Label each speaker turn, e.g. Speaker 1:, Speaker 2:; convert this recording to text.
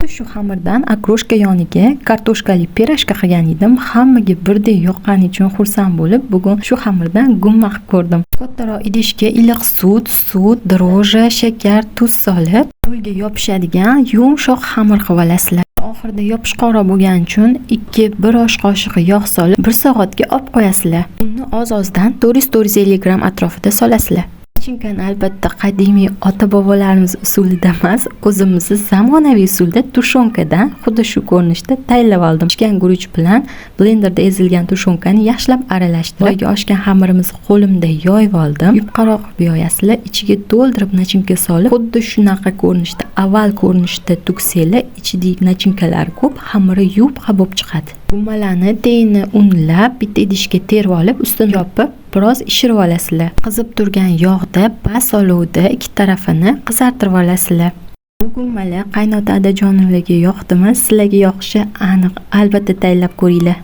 Speaker 1: Xuddi shu xamirdan okroshka yoniga kartoshkali pirojka qilgan edim. Hammaga birdek yoqqani uchun xursand bo'lib, bugun shu xamirdan gumma qilib ko'rdim. Kattaroq idishga iliq sut, дрожжи, shakar, tuz solib, qo'lga yopishadigan yumshoq xamir qilib olasizlar. Oxirida yopishqoqroq bo'lgani uchun 2-1 osh qoshiqi yog' solib, 1 soatga olib qo'yasizlar. Unni oz-ozdan 400-450 gramm atrofida solasizlar. Nachinkani albatta qadimiy ota-bobolarimiz usulida emas, o'zimizni zamonaviy usulda tushonkadan xuddi shu ko'rinishda tayyorlab oldim. Pishgan guruch bilan blenderda ezilgan tushonkani yaxshilab aralashtirib, boyagi oshgan xamirimizni qo'limda yoyib oldim. Yupqaroq qilib yoyasizlar, ichiga to'ldirib nachinka solib, xuddi shunaqa ko'rinishda, oval ko'rinishda tuksanglar, ichidagi nachinkalar ko'p, xamiri yupqa bo'lib chiqadi. Gummalarni teyini unlab, bitta idishga terib olib, ustini yopib, biroz ishirib olasizlar. Qizib turgan yog'da past olovda ikki tarafini qizartirib olasizlar. Bu gummalar qaynota adajonimlarga yoqdimi? Sizlarga yoqishi aniq. Albatta tayyorlab ko'ringlar.